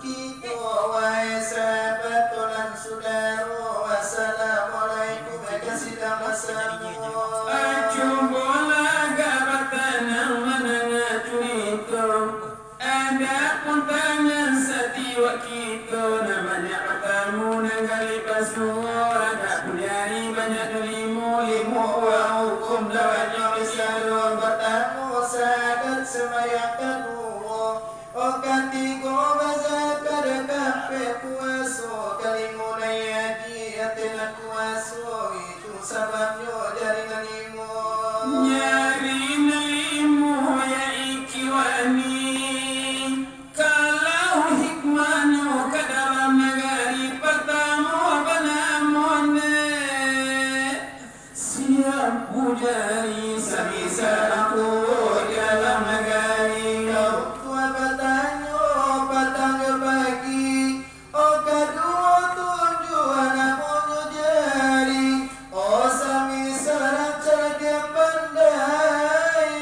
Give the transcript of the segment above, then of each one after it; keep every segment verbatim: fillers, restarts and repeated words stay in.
Kito, wahai sahabat, tulan sudaro, assalamualaikum, ka sidang basamo. Cubolah agak batanang mandanga curito. Adapun tangan satiok kito, nan banyak batamu, nan galeh basuo, adapun jari banyak jo limo, limo urang hukum dawaknyo basaro, batamu sahadat sambayang kaduo. O katigo, bazakah, kaampek, puaso, kalimo, naiak haji, ateh nan kuaso, itu sababnyo jari nan limo. Jari nan limo, ya ikiwani, kalau hikmahnyo ka dalam nagari, patamo banamo ne. Siapu jari samisaran tuo di dalam nagari. Kaum tuo batanyo, patang jo pagi, o kaduo tunjuak namonyo jari, o samisaran cardiak pandai.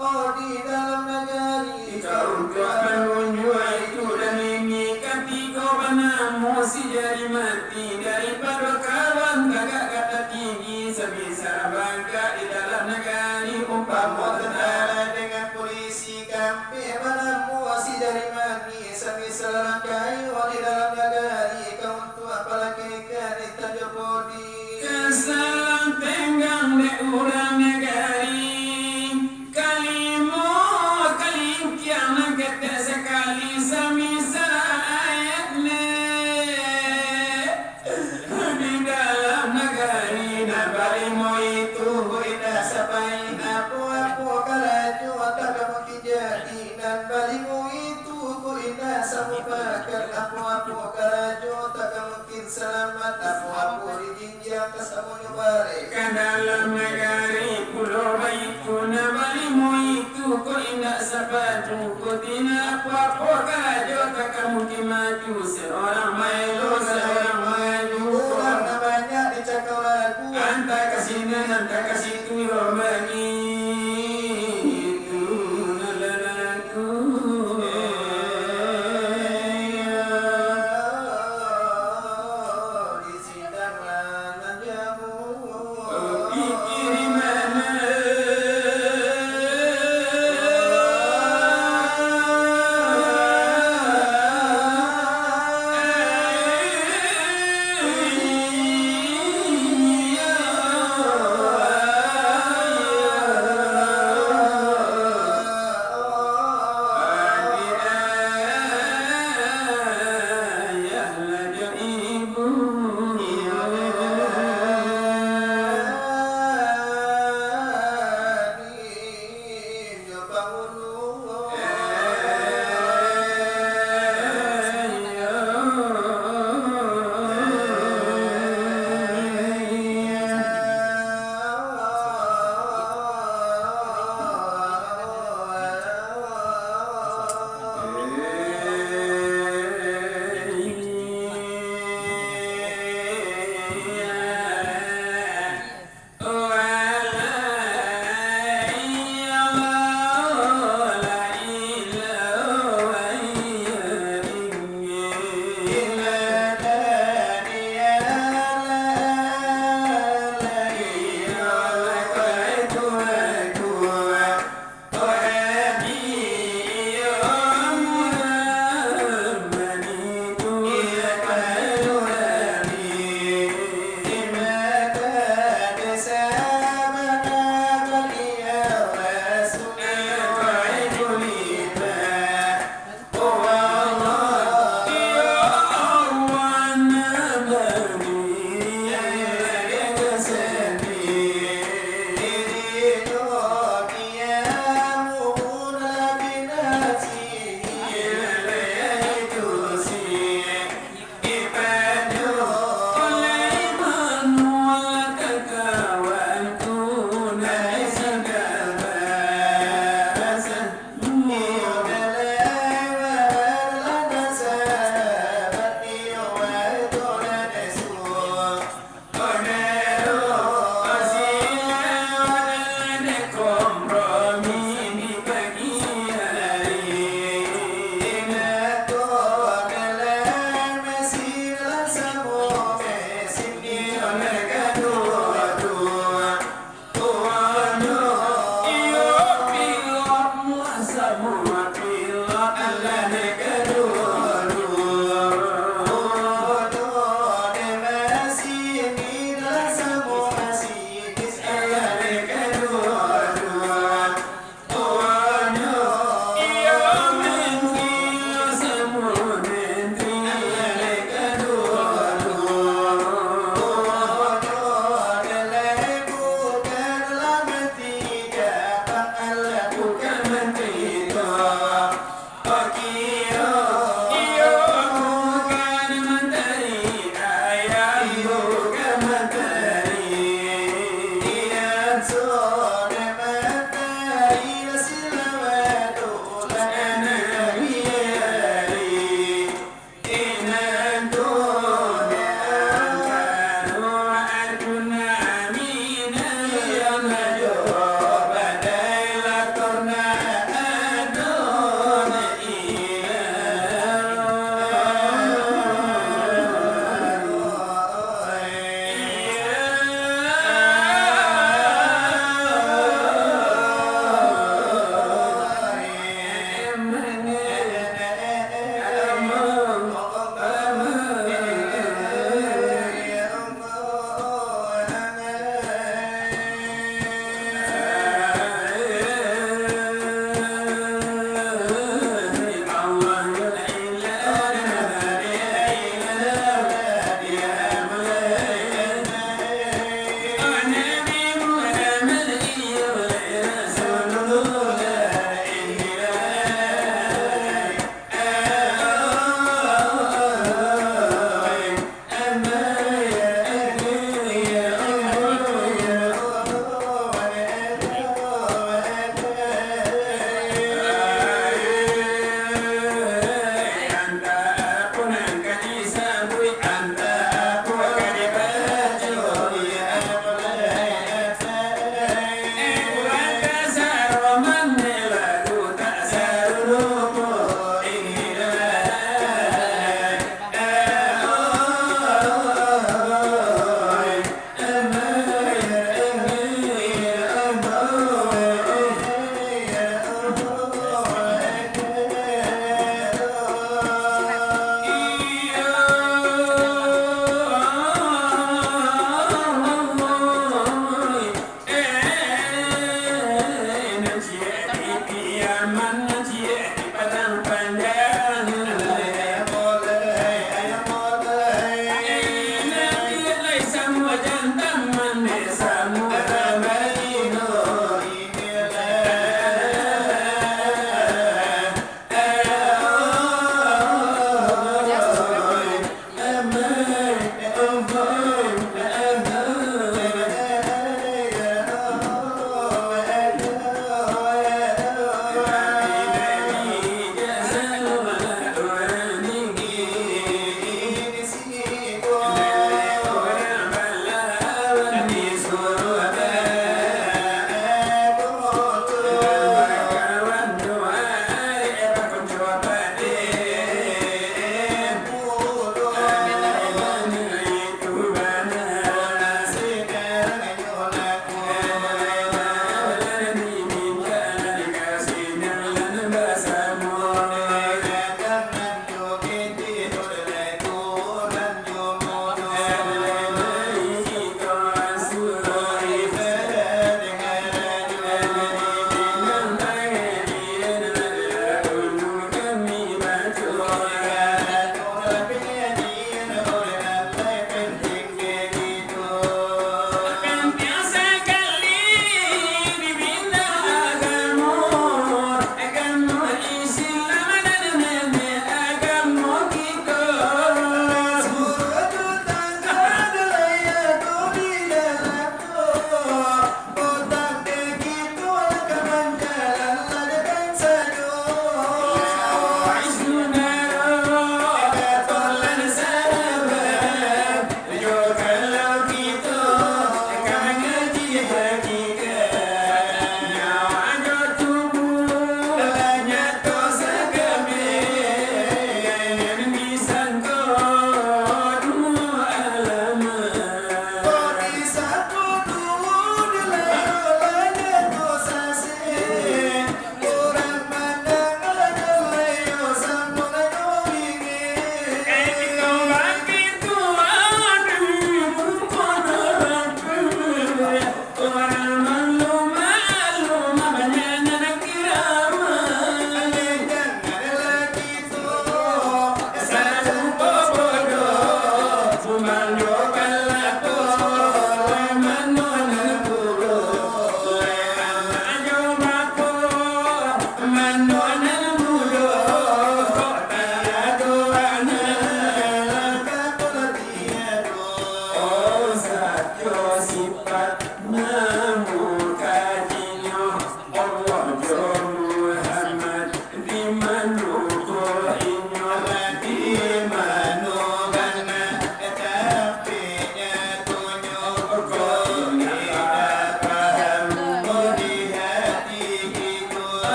O di dalam nagari, jika untuak manunjuak itu dan ini, katigo banamo si jari mati, daripado kawan tagak ka tatinggi, sabisa bangkak di dalam nagari, umpamo tentara dengan pulisi, kaampek banamo si jari manih, sabisa rangkayo di dalam nagari, ka untuak palakekan di tanjuang podi. Kasalang tenggang dek urang nagari, kalimo kalingkiang nan ketek sakali samisa ayat ne. Di dalam nagari nan balimo itu, ko indak sapain apo-apo karajo tak ka mungkin jadi, nan balimo itu, ko indak samupakat apo-apo karajo tak ka mungkin salamat, apo-apo dijinjiang ka samonyo bareh. Ka dalam nagari pulo baitu, nan balimo itu, ko indak sa- Batu putih nak buat pokajo, takkan mungkin maju. Seorang maelo, seorang maju. Urang nan banyak dicakau lagu. Antah ka sinan, antah ka situ, yo mangitu nan lalaku.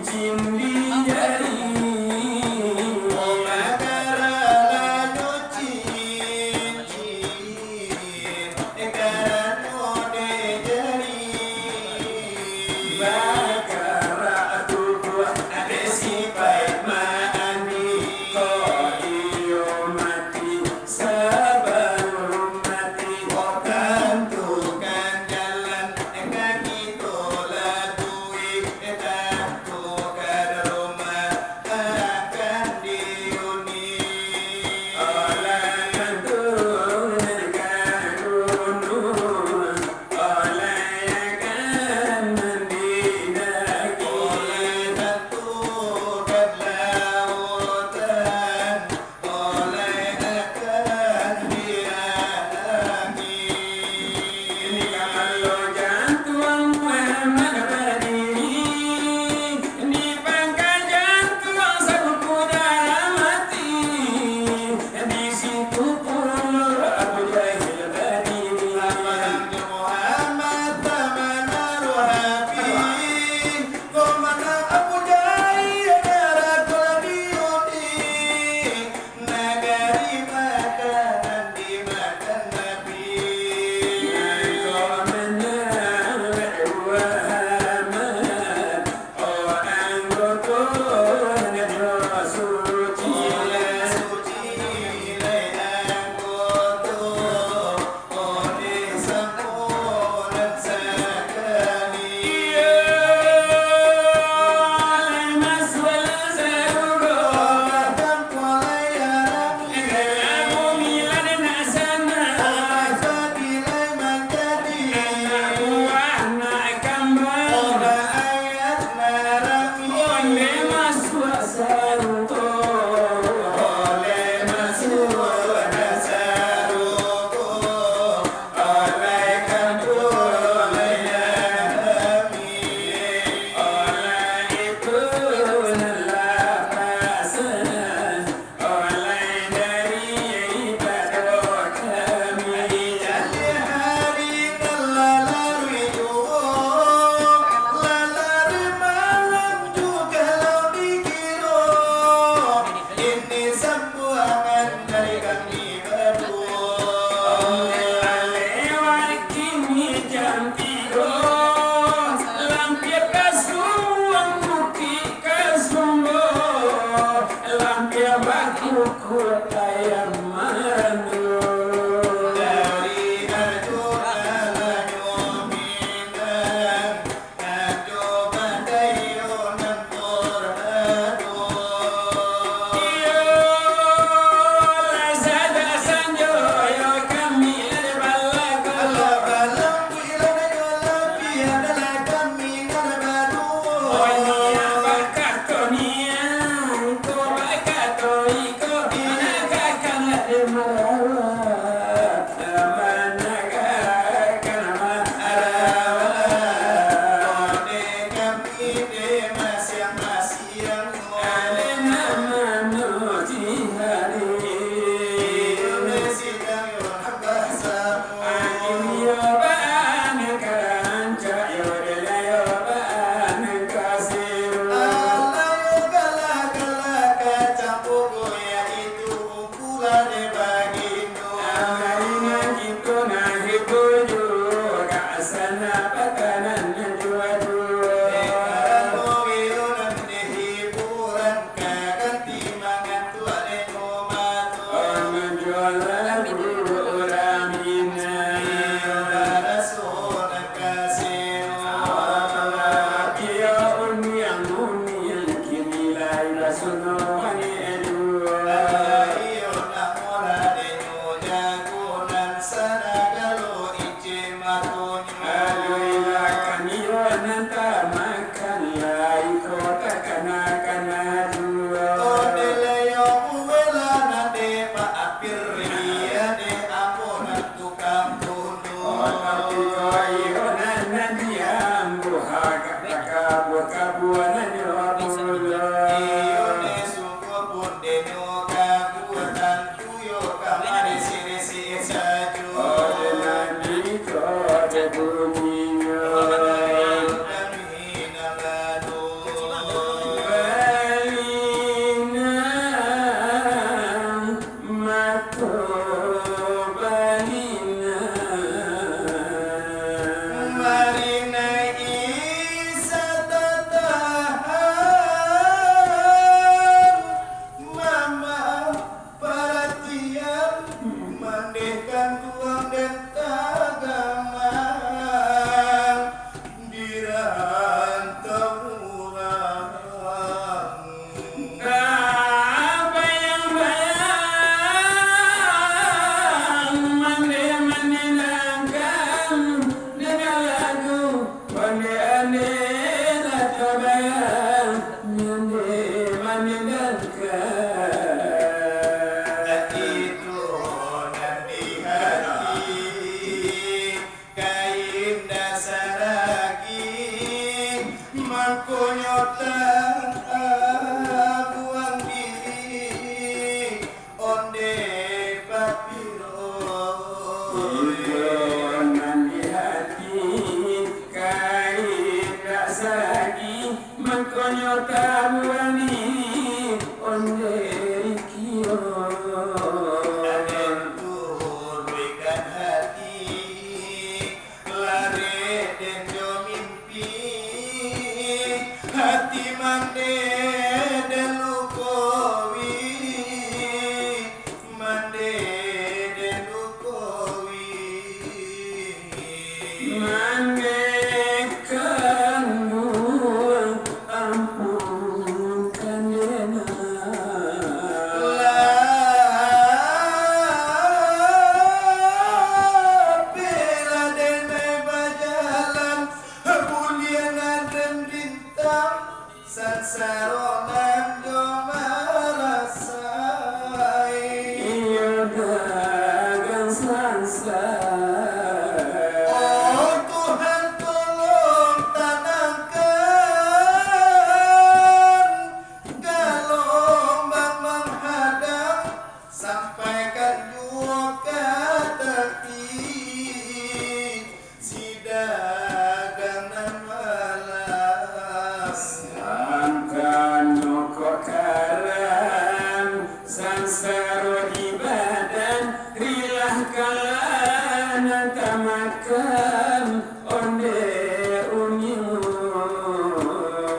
Cindi jari, oh, makaranyo cincin, karano dek jari, bakarak tubuah, dek sipaik maandi, ko iyo mati. Sabalun mati, tantukan jalan, ka kito lalui, tantukan rumah akan dihuni. Oleh tantukan ka gunung, oleh akan mandaki, oleh tantukan lautan. Oleh akan dialami. Di kamalo jantuang Muhammad badiri, di pangka jantuang sabuku darah mati, di situ pulo Abu Jahil badiri. Muhammad taman Arohabi, komandan Abu Jahil darah telah diundi. Nagari Makkah nan dimakan Nabi. Nangko manang Muhammad, oh, anggoto nan suci. Suci lai anggoto. Ini sambuangan dari kami baduo. Lewat kini jam tigo, lampia ka sumbuang, bukik ka sumbuang, lampia bakuku ayam manduo. Dari Arjuna lanyo Minang, Tukang bunuh. Oh, tapi kau iyo nan, nan diambuah, kabua-kabua nan nyo bunuh. Iyo ni Wani onde kio. Aden turuikan hati, lareh den jo mimpi, hati mande den lukowi. Mande den lukowi. Mande kanduang, ampunkan den. Lah, apolah den bajalan, buliah nan den rintang. Sansaro nan jo marasai. Iyo dagang sansaro. Oh Tuhan, tolong tanangkan galombang manghadang, sampaikan juo ka tapi. Si dagang nan malas. Sangkanyo kok karam, sansaro di badan, rilah kala nan tamakan, onde unyu.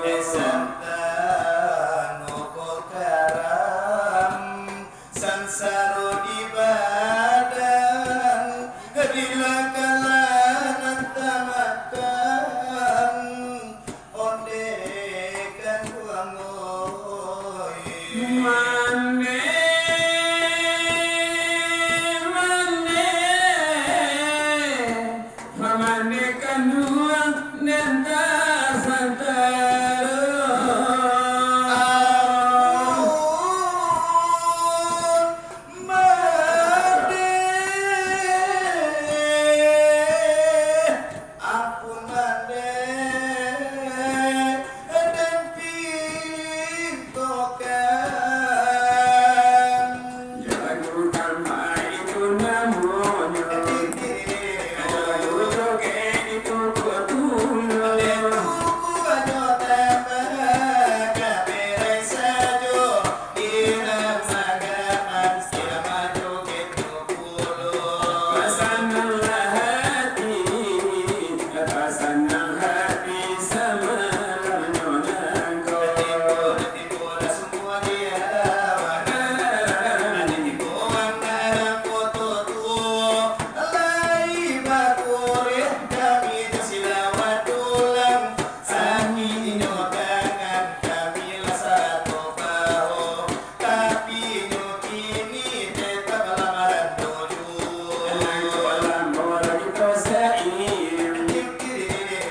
Eh, sangkanyo kok karam, sansaro di badan, rilah kala nan tamakan, onde kanduang oi. Mande, mande. Mamande kanduang nan ka santaro. Ampun, mande, ampun, mande, den pintokan. Lagu damai itu namonyo. Lagu joget itu kok tulok. Pasananglah hati, pasanang hati samalamnyo nangko.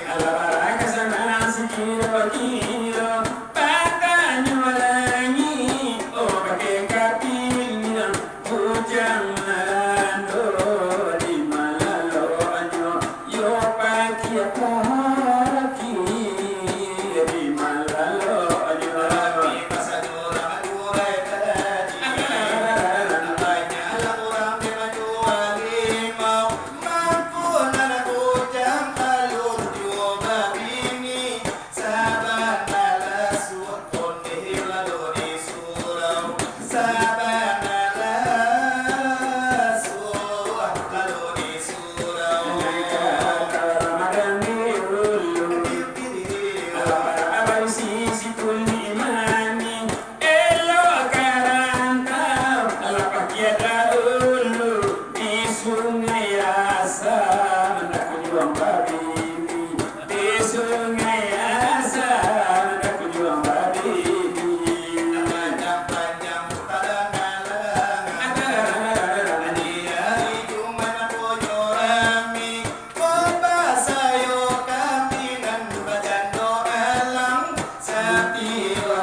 Alah barangka sanang sakiro-kiro, batanyo langik, oh, bakeh ka piliang, bujang malando di malalonyo, yo pakiah-pakiah di malalonyo. Tapi pasanyo urang adurai tadi, banyaklah urang nan manjual limau. Mangko nan bujang alun juo babini, sabana lasuah ondeh lalu di surau, sabana lasuah lalu di surau. Alah barisi kulik manih, elok ka rantau, alah pakiah dahulu di Sungai Asam, handak kunjuang babini. Di Sungai Asam, handak kunjuang babini. Panjang-panjang putaran alang, di hari Jumaik punyo rami, ko basayo kami nan bajando alang. Satio